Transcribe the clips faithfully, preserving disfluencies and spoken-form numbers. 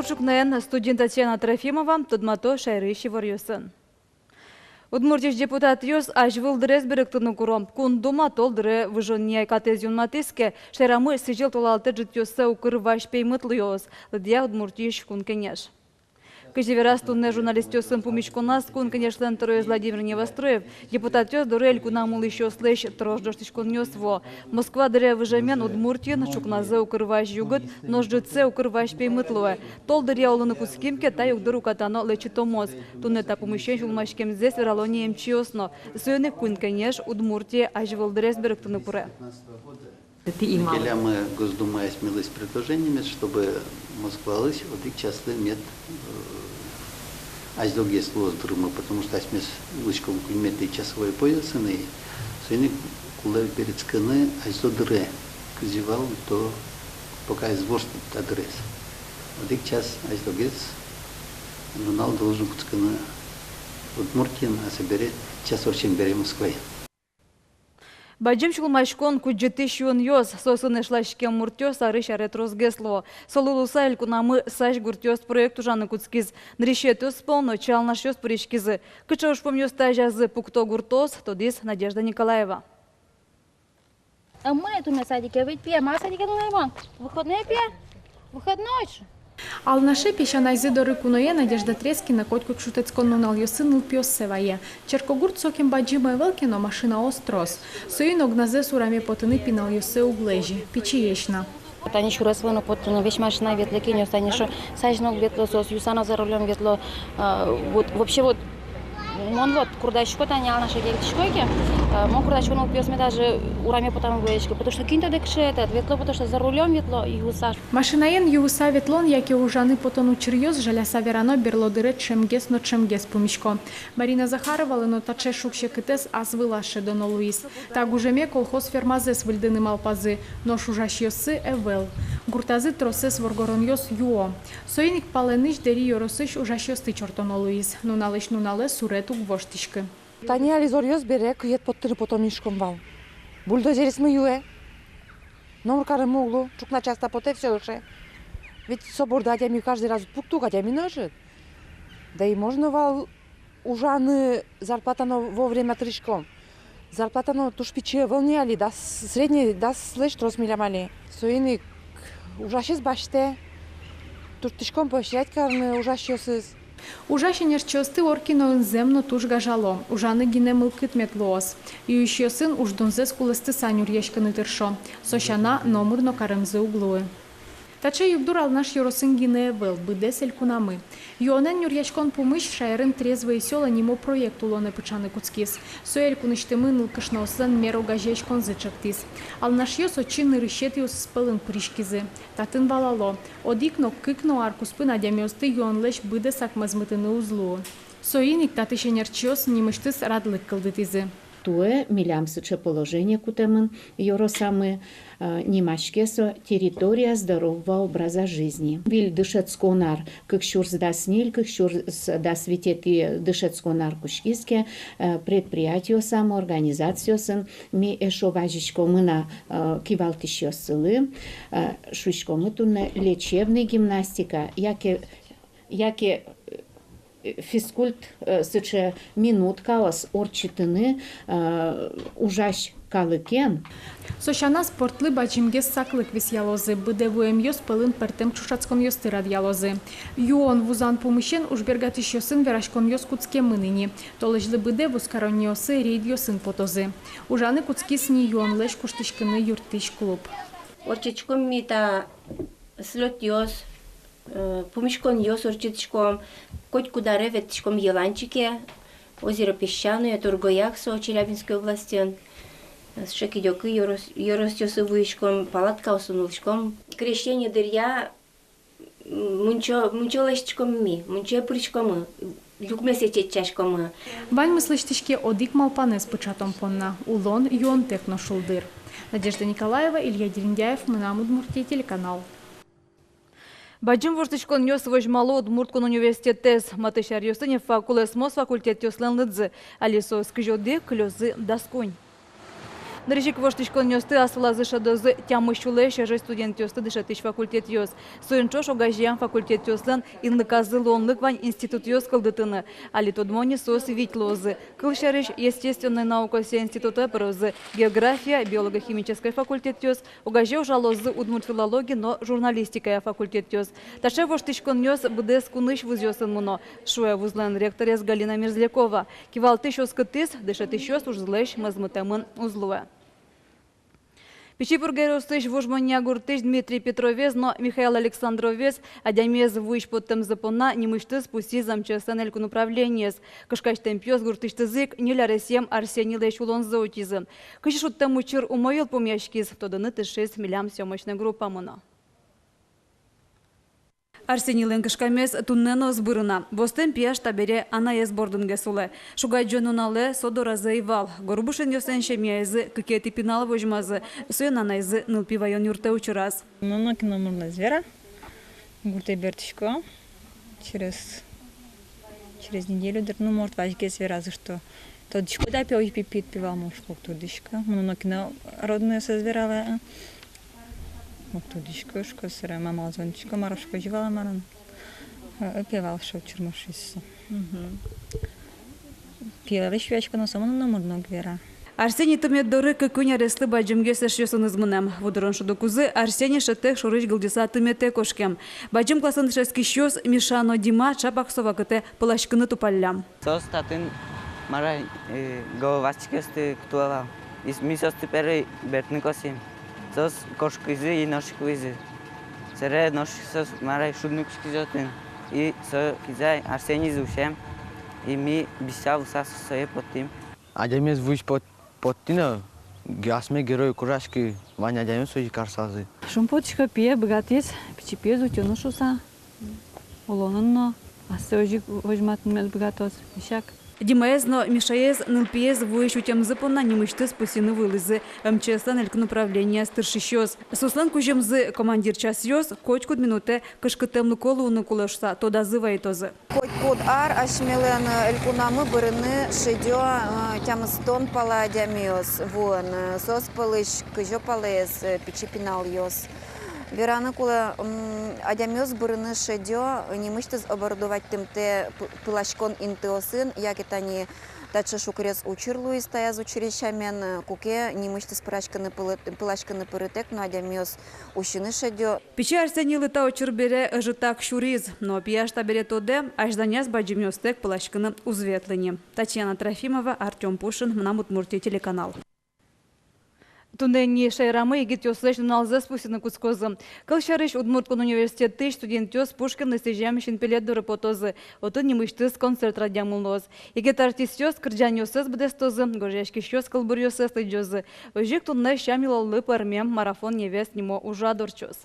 Ӵукнаен студиын Татьяна Трофимова, тодмато шаерысь иворъёсын. Удмуртиысь депутатъёс азьвыл дырез берыктыны куро. Кун Дума тол дыре выжонъя катэз юнматӥз ке, шаерамы сӥзьыл толалтэ ӝытъёссэ укыр вазь пеймыт луоз, лыдъя Удмуртиысь Кун Кенеш. Кызьы вераз туннэ журналистъёсын пумиськоназ Кун Кенешлэн тӧроез Владимир Невоструев, депутатъёс доры элькунамы улӥсьёслэсь трос ӝожтӥськонъёс вуо. Москва дыре выжемен Удмуртиын ӵукназэ укыр вазь югыт, нош ӝытсэ укыр вазь пеймыт луэ. Тол дыръя улыны кутским ке, та югдур укатано лэчытомоз. Туннэ та пумысен сюлмаськемзэс верало ни эмчиос но. Соин ик Кун Кенеш Удмуртие азьвыл дырез берыктыны куре. Тӥ имал. Келямы Госдумае асьмелэсь предложениемес, чтобы Москвалэсь одӥг часлы мед, э, азьлогес луоз дырмы, потому что асьмес улӥськом куиньметӥ часовой поясын, и соин ик кулэ берытскыны азьло дыре, кызьы вал, то пока ӧз вошты та дырез. Одӥг час азьлогес нунал должен кутскыны Удмуртиын, а собере час ортчем бере Москваын. Бадӟым сюлмаськон кудӟытӥсь юонъёс, соосын эшласькем муртъёс арысь аре тросгес луо. Солы луыса элькунамы «Сазь гуртъёс» проект ужаны кутскиз. Нырысетӥос пол ночи алнашъёс пыриськизы. Кыӵе ужпумъёсты азязы пукто гуртоос, тодӥз Надежда Николаева. А мае туннэ садике ведь, пие, ма садике туннэ, мон? Выходной, пие? Выходной же. Алнаше песянайзы доры куное Надежда Трескина котькуд шутэтскон нуналъёсы нылпиоссэ вае. Черкогурт сокем бадӟым ӧвӧл ке но, машинаос трос. Соин огназэс ураме потыны пиналъёссэ уг лэзьы, пичиесь на. Тани сюрес вӧны потыны весь машина ветлэ, кинъёс тани шо сазьын уг ветло, соос юыса но за рулём ветло. А, вот, вообще вот, мон вот курдасько, тани Алнаше кельтӥсько ке, а, мон курдасько, нылпиосме даже ураме потамы уг лэзиськы, потому что кин тодэ, кыӵе этот ветло, потому что за рулём ветло юыса. Машинаен юыса ветлон яке ужаны потон учыръёс, жаляса верано, берло дыре ӵемгес но ӵемгес пумисько. Марина Захаровалы но таӵе шуг-секытэз ас вылаз шӧдоно луиз. Та гужеме колхоз фермазэс выльдыны малпазы, нош ужасьёссы ӧвӧл. Гуртазы тросэз воргоронъёс юо. Соин ик палэнысь Дэри ёросысь ужасьёсты чортоно луиз. Нуналысь нуналэ суред уг воштӥськы. Тани али зоръёс бере кыед поттыны потон миськом вал. Бульдозеръёсмы юэ. Номыр кареммы уг лу, ӵукна часто потэ, всё ыше. Ведь со борды адями каждый раз уд пукты ук, адями но ӧжыт. Да и можно вал ужаны, зарплата но вовремя тыриськом. Зарплата но туж пичи ӧвӧл ни али, дас, средний даслэсь трос милям али. Соин ик ужасез басьтэ, турттӥськом поощрять карыны ужасьёсыз. Ужась ӧнерчиосты Оркиноын зэм но туж гажало. Ужаны гинэ мылкыд мед луоз. Юисьёсын уждунзэс кулэстыса нюръяськыны тыршо. Со сяна, номыр но каремзы уг луы. Таӵе югдур Алнаш ёросын гинэ ӧвӧл, быдэс элькунамы. Юонэн нюръяськон пумысь шаерын «Трезвое сёло» нимо проект улонэ пыӵаны кутскиз. Со элькунысьтымы нылкышноослэн мер огазеяськонзы ӵектӥз. Алнашъёс отчы нырысетӥосыз пӧлын пыриськизы. Татын валало: одӥг но, кык но ар куспын адямиосты юонлэсь быдэсак мозмытыны уз луы. Соин ик татысь ӧнерчиос нимысьтыз радлык кылдытӥзы. Туэ милям сыӵе положение кутэмын ёросамы, э, нимаське со «Территория здорового образа жизни». Выль дышетскон ар, кык сюрс дас ньыль, кык сюрс дас витетӥ дышетскон ар кутскиз ке, э, предприятиосамы, организациосын ми эшшо вазиськомы на, э, кивалтӥсьёссылы, э, шуиськомы туннэ лечебный гимнастика, яке, яке, э, физкульт, э, сыӵе минуткаос ортчытыны, э, ужась калыкен. Со сяна, спортлы бадӟымгес саклык висъялозы, быдэ вуэмъёс пӧлын пӧртэм ӵошатсконъёсты радъялозы. Юон вузан пумысен ужбергатӥсьёсын вераськонъёс кутскемын ини. Толэзьлы быдэ вузкаронниосы рейдъёсын потозы. Ужаны кутскиз ни юонлэсь куштӥськыны юрттӥсь клуб. Ортчытӥськом ми та слётъёс, э, пумиськонъёс ортчытӥськом, котькуд аре ветлӥськом Еланчике, озеро Песчаное, Торгояк со Челябинской областьын, э, сыӵе кыдёкы ёрос-, ёросъёсы вуиськом, палаткаосын улӥськом. Крещение дыръя, м, мунчо, мунчо лэсьтӥськом ми, мунчое пыриськомы, люкмесэ чеччаськомы. Ваньмыз лэсьтӥське одӥг малпанэз пыӵатон понна: улон юонтэк но шулдыр. Надежда Николаева, Илья Дерендяев, «Мынам Удмуртие» телеканал. Бадӟым воштӥськонъёс возьмало Удмурт кун университетэз. Матысь аръёсы ини факулэсмоз факультетъёслэн лыдзы. Али соос кызь одӥг, кылёзы дас куинь. Нырысь ик воштӥськонъёсты ас вылазы шӧдозы тямыс сюлэсь ӧжыт студентъёсты дышетӥсь факультетъёс. Соин ӵош огазеям факультетъёслэн инлыказы луонлык вань институтъёс кылдытыны. Али тодмо ни, соос вить луозы. Кылсярысь, естественной наукаосъя институтэ пырозы география, биолого-химической факультетъёс, огазе ужалозы удмурт филология но журналистикая факультетъёс. Таӵе воштӥськонъёс быдэс кунысь вузъёсын мыно, шуэ вузлэн ректорез Галина Мерзлякова. Кивалтӥсь оскытӥз: дышетӥсьёс ужзылэсь мозмытэмын уз луэ. Пичи Пурга ёросысь Вуж Монья гуртысь Дмитрий Петровез но Михаил Александровез адямиез вуись поттэмзы понна нимысьтыз пусйиз МЧС-лэн элькун управлениез. Кышкасьтэм пиос гуртысьтызы ик ньыль аресъем Арсенилэсь улонзэ утизы. Кызьы шудтэм учыр умой йылпумъяськиз, тодыны тыршиз милям съёмочной группамы но. Арсенилэн кышкамез туннэ но ӧз быры на. Востэм пияш табере анаез бордын гес улэ. Шуг-адӟон нуналэ со доразы ӧй вал. Горбушинъёслэн семьяезы кыкетӥ пинал возьмазы. Соин анайзы нылпи ваён юртэ учыраз. Мон нокин но номыр но ӧз вера. Гуртэ бертӥсько. Через, через неделю дыр, ну, может, вазьгес веразы, что тодӥськод-а, пе, озьы пипид пе вал, может, уг тодӥськы. Мон нокин но роднойёс ӧз вералэ. Уг тодӥськы, шуко, собере мамалы звонить карисько, мар, шуко, озьы вал-а, мар-а. Э, пе вал, шуо, учырмы шуиз. Мгм. Пиялэсь верасько но, со мыным номыр но уг вера. Арсений тымет доры кык-куинь ареслы бадӟымгес эшъёсыныз мынэм. Ву дурын шудыкузы Арсений шӧдтэк шорысь гылӟыса тыметэ кошкем. Бадӟым классын дышетскисьёс Миша но Дима чапак со вакытэ пыласькыны тупаллям. Соос татын, мар-а, э, головастикъёсты кутыло вал. И с-, ми соосты первой бертыны косӥм. Соос кошкизы и нош ик вуизы. Собере нош ик соос, мар-а, шудыны кутскизы отын. И со кизэ Арсенизы усем. И ми бызьыса-вуыса сое поттӥм. Адямиез вуись пот-, поттӥ но, ге-, асме герой кураське, вань адямиос озьы карысалзы. Шумпотӥсько, пие быгатӥз пичи пиез утён шуыса. Улонын но ассэ озьы ик возьматыны мед быгатоз, исяк. Димаез но Мишаез нылпиез вуись утемзы понна нимысьтыз пусйыны вуылӥзы МЧС-лэн элькун управлениез тыршисьёс. Соослэн кузьымзы: командир часъёс, котькуд минутэ кышкыттэмлыко луыны кулэ шуыса, тодазы вайытозы. Котькуд ар асьмелэн, э, элькунамы бырыны шедё, э, тямыстон пала адямиос вуэн, э, соос пӧлысь кызё палаез, э, пичи пиналъёс. Вераны кулэ, м, адямиос бырыны шедё нимысьтыз оборудовать карымтэ пы-, пыласькон интыосын, яке тани таӵе шукрес учыр луиз таяз учырысь сямен, э, куке нимысьтыз пыраськыны пылы-, пыласькыны пырытэк но адямиос усьыны шедё. Пичи Арсенилы та учыр бере ӧжытак сюриз, но пияш табере тодэ, азьланяз бадӟымъёстэк пыласькыны уз ветлы ни. Татьяна Трофимова, Артём Пушин, «Мынам Удмуртие» телеканал. Туннэ ини шаерамы егитъёслэсь нуналзэс пусйыны кутскозы. Кылсярысь, Удмурт кун университетысь студентъёс Пушкинлы сӥзем синпелет доры потозы. Отын нимысьтыз концерт радъямын луоз. Егит артистъёс кырӟанъёссэс быдэстозы, гожъяськисьёс кылбуръёссэс лыдӟозы. Озьы ик туннэ сям-йылоллы пӧрмем «Марафон невест» нимо ужрад ортчоз.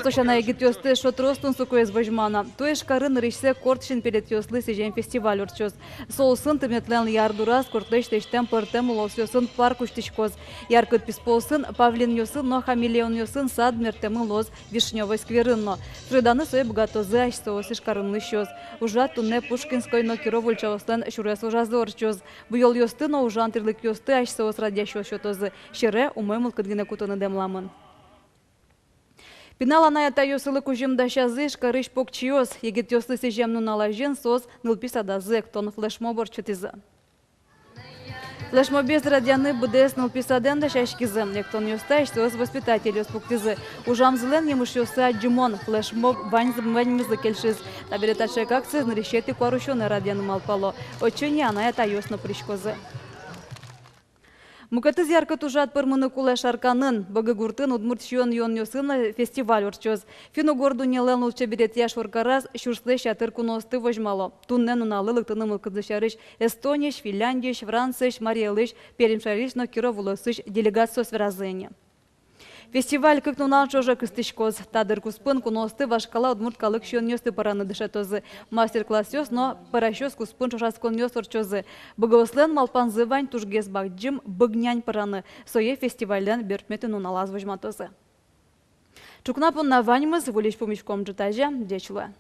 Со сяна, егитъёсты эшшо трос тунсыкоез возьма на. Туэ Ижкарын нырысьсэ корт синпелетъёслы сӥзем фестиваль ортчоз. Со улсын тыметлэн ярдураз кортлэсь лэсьтэм пӧртэм улосъёсын парк усьтӥськоз. Яркыт писпуосын, павлинъёсын но хамелеонъёсын сад мерттэмын луоз Вишнёвой скверын но. Суреданы сое быгатозы асьсэос Ижкарын улӥсьёс. Ужрад туннэ Пушкинской но Киров ульчаослэн сюрес вожазы ортчоз. Буёлъёсты но ужан тирлыкъёсты асьсэос радъясьёс сётозы. Сьӧре умой мылкыд гинэ кутыны дэмламын. Пинал анай-атайёсылы кузьым дасязы Ижкарысь покчиос. Егитъёслы сӥзем нунал азьын соос нылпи садазы эктон флешмоб ортчытӥзы. Флешмобез радъяны быдэс нылпи садэн дасяськизы. Эктонъёсты асьсэос воспитательёс пуктӥзы. Ужамзылэн емышъёссы адӟымон. Флешмоб ваньзы, ваньмызлы кельшиз. Табере таӵе ик акциез нырысетӥ куарусёнэ радъяны малпало. Отчы ини анай-атайёс но пыриськозы. Мукетыз яркыт ужрад пӧрмыны кулэ Шарканын. Быгы гуртын удмурт сиён-юонъёсын фестиваль ортчоз. Финн-угор дуннелэн лулчеберетъя шоркараз сюрслэсь ятыр куноосты возьмало. Туннэ нуналлы лыктыны мылкыдзы сярысь Эстониысь, Финляндиысь, Франциысь, Марий Элысь, Пермь шаерысь но Киров улосысь делегациос веразы ини. Фестиваль кык нунал ӵоже кыстӥськоз. Та дыр куспын куноосты вашкала удмурт калык сиёнъёсты пӧраны дышетозы. Мастер-классъёс но пӧрасьёс куспын ӵошатсконъёс ортчозы. Быгыослэн малпанзы вань тужгес бадӟым быгнянь пӧраны. Сое фестивальлэн берпуметӥ нуналаз возьматозы. Ӵукна понна ваньмыз. Выльысь пумиськом ӝытазе. Ӟеч луэ.